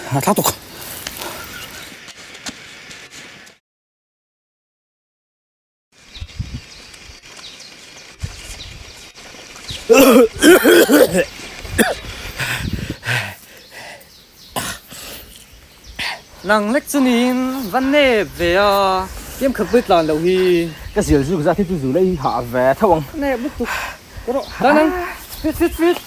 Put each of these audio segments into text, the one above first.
A thlak tuk. Nang lek chu niin va nep ve a, tlem khat pui tlan loh hi. Ka zial zuk zat hi chu zu lei hah ve tho ang. Nep lutuk rawh dan ang fit fit fit.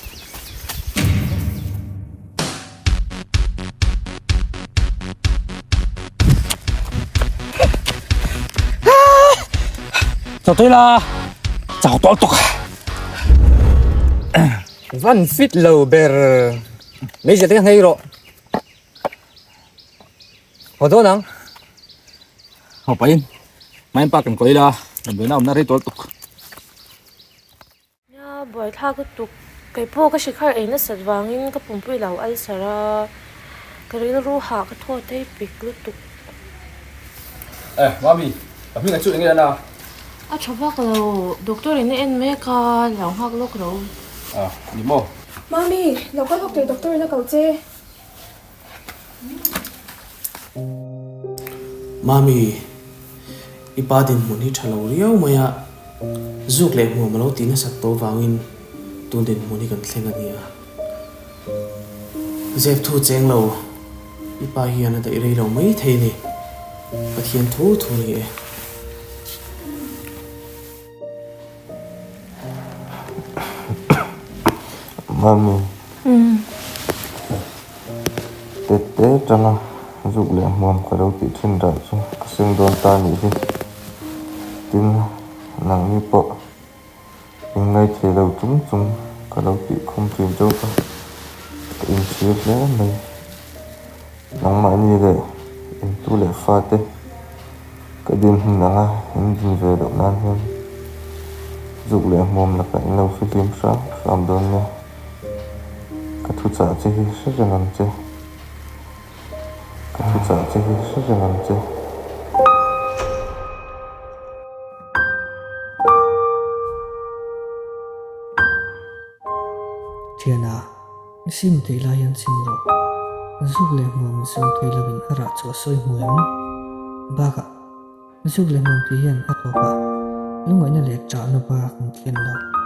Chau tui la, chau tawh tuk. Van fit lo ber. Mei zia te ka hnei rawh. Haw dawn ang. Haw pahin main park kan kawi la, damdawiina awmna rei tawh tuk. Nia, buaithlak lutuk. Kei pawh ka hrikhar ei nasat vangin ka pumpui lo ulcer a, ka rilru hah ka thaw thei pik lutuk. Eh, Mami, ka hming ah chu enge ana? A tha vak lo, doctor in a en mek a, lo nghak lawk lo. Ah, ni maw? Mami, lo kal hawk teh doctor in a ko che. Mami, i pa dinhmun hi tha lo riau mai a, zuk leh hmuam a lo tih nasat tawh vangin tun dinhmun hi kan thleng a ni a. Zep thu cheng lo, i pa hian a daih rei lo mai thei a ni. Pathian thu thu a ni e. Mami Tete tanga zuk leh hmuam ka lo tih thin dah chu ka seng dawn ta anih hi. Tin, nangni pawh inngaithei lo chung chung ka lo tih khum thin chauh a, ka inchhir hle mai. Nangmahni leh intu leh fate ka dinhmun anga in din ve loh nan hian zuk leh hmuam lakah in lo fihlim hram hram dawn nia. Ka thuchah che hi hre reng ang che. Ka thuchah che hi hre reng ang che. Thiana. Sim tih lai hian sim rawh. Zuk leh hmuam in sum tui lo in a rah chu a sawi hmu em? Bakah, zuk leh hmuam tih hian a tawp a, lungaihna leh ṭahna bak an thlen lo.